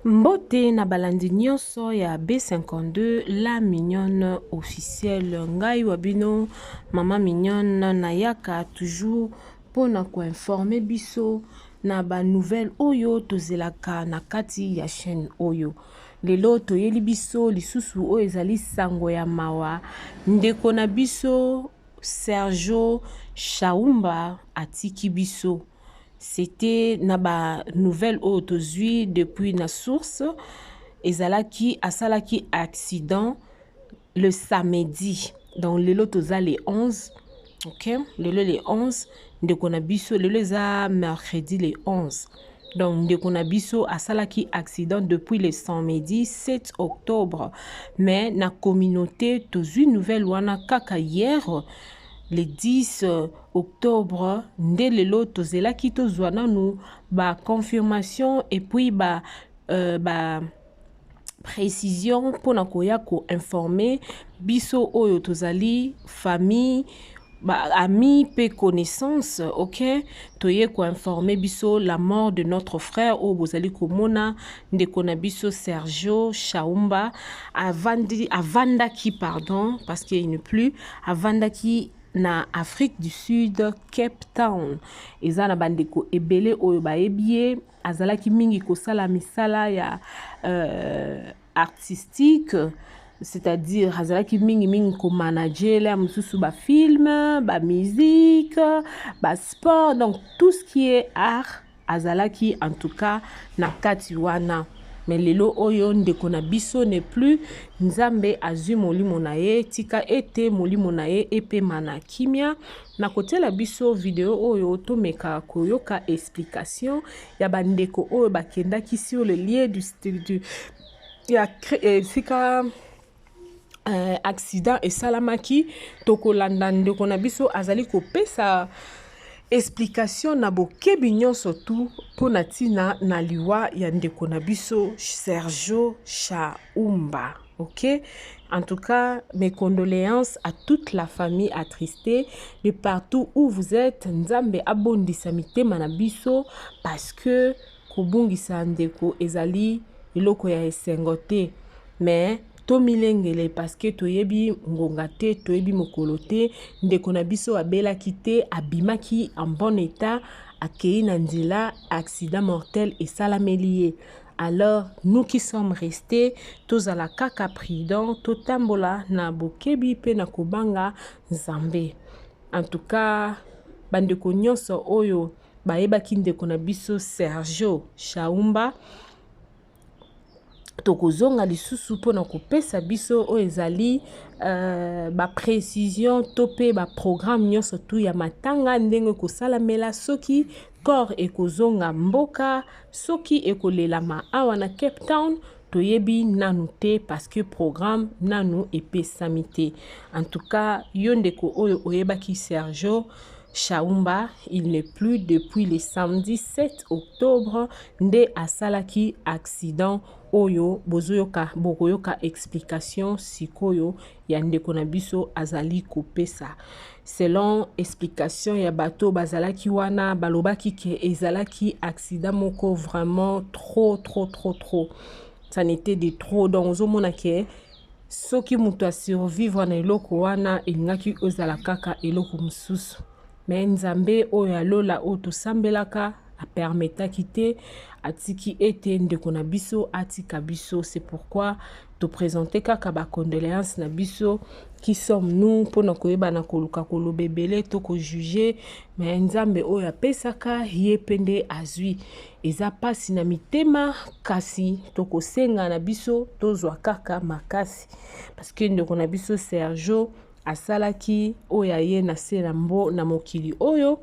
Mbote na balandi nyonso ya B52 la mignonne officielle. Ngai wa bino mama mignonne nayaka toujours mpona koinforme biso na ba nouvelle oyo tozelaka na kati ya chaîne oyo. Lelo toyeli biso lisusu oyo ezali sango ya mawa, ndeko na biso Sergio Shaumba atiki biso. C'était na ba nouvelle oyo tozwi depuis na source, ezalaki asalaki accident le samedi. Donc lelo toza le 11, ok, lelo le 11 ndeko na biso, lelo eza mercredi le 11. Donc ndeko na biso asalaki accident depuis le samedi 7 octobre, mais na communauté tozwi nouvelle wana kaka hier le 10 octobre. Nde lelo tozelaki tozwa nanu ba confirmation et puis ba précision mpona koya koinforme biso oyo tozali famille, ba amis pe connaissance, ok, toye koinforme biso la mort de notre frère oyo bozali komona, ndeko na biso Sergio Shaumba avandi, avandaki, pardon, parce qu'il n'est plus, avandaki na Afrique du Sud, Cape Town. Eza na bandeko ebele oyo bayebi ye, azalaki mingi kosala misala ya artistique, c'est-à-dire azalaki mingi mingi komanager la mosusu ba film, ba musique, ba sport, donc tout ce qui est art azalaki en tout cas na kati wana. Mais lelo oyo ndeko na biso n'est plus, Nzambe azwi molimo na ye, tika ete molimo na ye epema na kimia. Na kotiela biso video oyo tomeka koyoka explication ya bandeko oyo bakendaki sur le lieu du ya esika accident esalamaki. Tokolanda ndeko na biso azali kopesa explication na bokebi nyonso tu mpona ntina na liwa ya ndeko na biso Sergio Shaumba. Ok, en tout cas, mes condoléances à toute la famille attristée de partout où vous êtes. Nzambe abondisa mitema na biso parce que kobungisa ndeko ezali eloko ya esengo te, mais tomilengele parce que toyebi ngonga te, toyebi mokolo te. Ndeko na biso abelaki te, abimaki en bon état, akei na nzela, accident mortel esalameli ye. Alors nous qui sommes restés, tozala kaka prudent, totambola na bokebi pe na kobanga Nzambe. En tout cas, bandeko nyonso oyo bayebaki ndeko na biso Sergio Shaumba, tokozonga lisusu mpona kopesa biso oyo ezali ba précision to pe ba programme nyonso tu ya matanga, ndenge kosalamela, soki corps ekozonga mboka, soki ekolelama awa na Cape Town, toyebi nanu te parce que programme nanu epesami te. En tout cas, yo ndeko oyo oyebaki Sergio Shaumba, il n'est plus depuis le samedi 7 octobre nde asalaki accident oyo bozoyoka, bokoyoka explication sikoyo ya ndeko na biso azali kopesa. Selon explication ya bato bazalaki wana, balobaki ke ezalaki accident moko vraiment trop trop trop trop, ça n'était de trop. Donc ozomona ke soki moto a survivre na eloko wana elingaki ozala kaka eloko mosusu, mais Nzambe oyo alola oyo tosambelaka apermetaki te, atiki ete ndeko na biso atika biso. C'est pourquoi toprésente kaka ba condoléances na biso. Qui sommes-nous mpona koyeba na koluka koloba ebele to kojuge, mais Nzambe oyo apesaka ye mpe nde azwi. Eza pasi na mitema, kasi tokosenga na biso tozwa kaka makasi parce que ndeko na biso Sergio asalaki oyo aye na se na mbo na mokili oyo.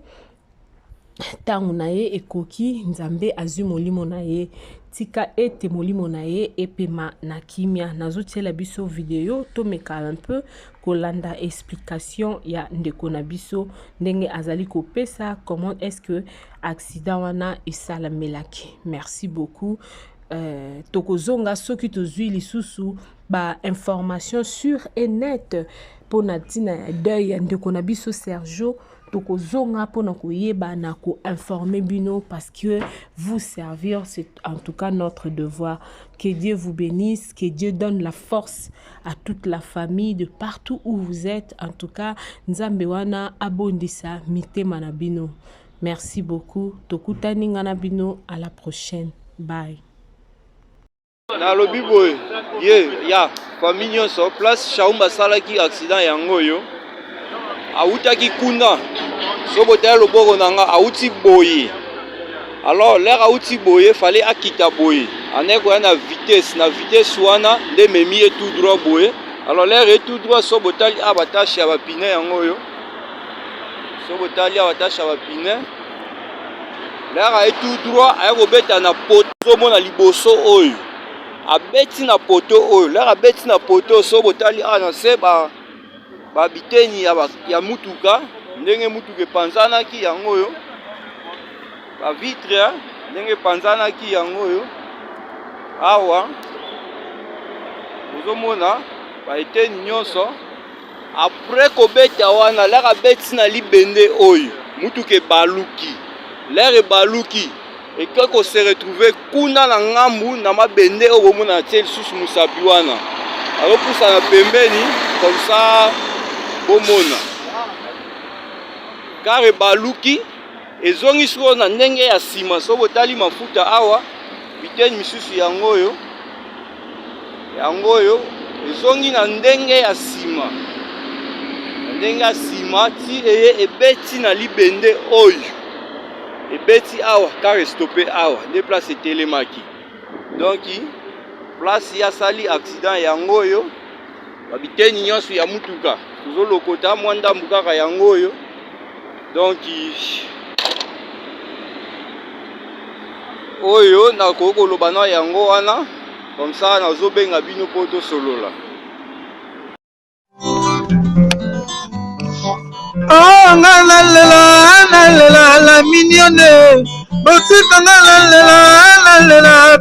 Ntango na ye ekoki, Nzambe azwi molimo na ye, tika ete molimo na ye epema na kimia. Nazotiela biso video tomeka un peu kolanda explication ya ndeko na biso ndenge azali kopesa comment est-ce que accident wana esalamelaki. Merci beaucoup. Tokozonga soki tozwi lisusu ba information sur et net mpona ntina ya deuil ya ndeko na biso Sergio. Tokozonga mpona koyeba na koinforme bino, parce que vous servir, c'est en tout cas notre devoir. Que Dieu vous bénisse, que Dieu donne la force à toute la famille de partout où vous êtes. En tout cas, Nzambe wana abondisa mitema na bino. Merci beaucoup. Tokutani nga na bino à la prochaine. Bye. Nalobi boye ye ya famille nyonso, place Shaumba asalaki accident yango oyo, awutaki kuna. So botala loboko na nga, awuti boye. Alors l'heure awuti boye, fallait akita boye, andaki koya na vitesse. Na vitesse wana nde ememi ye tout droit boye. Alors l'heure ye tout droit, so botali awa batache ya bapine yango oyo, so botali awa batache ya bapine, l'heure aye tout droit, aye kobeta na poto. Ozomona liboso oyo, abeti na poto oyo. L'heure abeti na poto, so botali awa na se, babiteni ya mutuka, ndenge mutuka epanzanaki yango oyo, bavitre ndenge epanzanaki yango oyo. Awa ozomona baeteni nyonso. Après kobeta wana, l'heure abeti na libende oyo, mutuka ebaluki. L'heure ebaluki, ekoki kose retrouver kuna na ngambu na mabende oyo bomona na tie lisusu mosapi wana, azopusana pembeni comme ça bomona car ebaluki, ezongi sikoyo na ndenge ya nsima. So botali mafuta awa, biteni misusu yango oyo, yango oyo ezongi na ndenge ya nsima, na ndenge ya nsima ti eye ebeti na libende oyo, ebeti awa, car estope awa nde place etelemaki. Donc place ye asali accident yango oyo, babiteni nyonso ya mutuka tozolokota mwa ndambu kaka yango oyo. Donc oyo nakoki koloba na yango wana, comme ça nazobenga bino mpo tosolola. Oh, nga nalela, nalela la mignonne, botika nga nalela, nalela.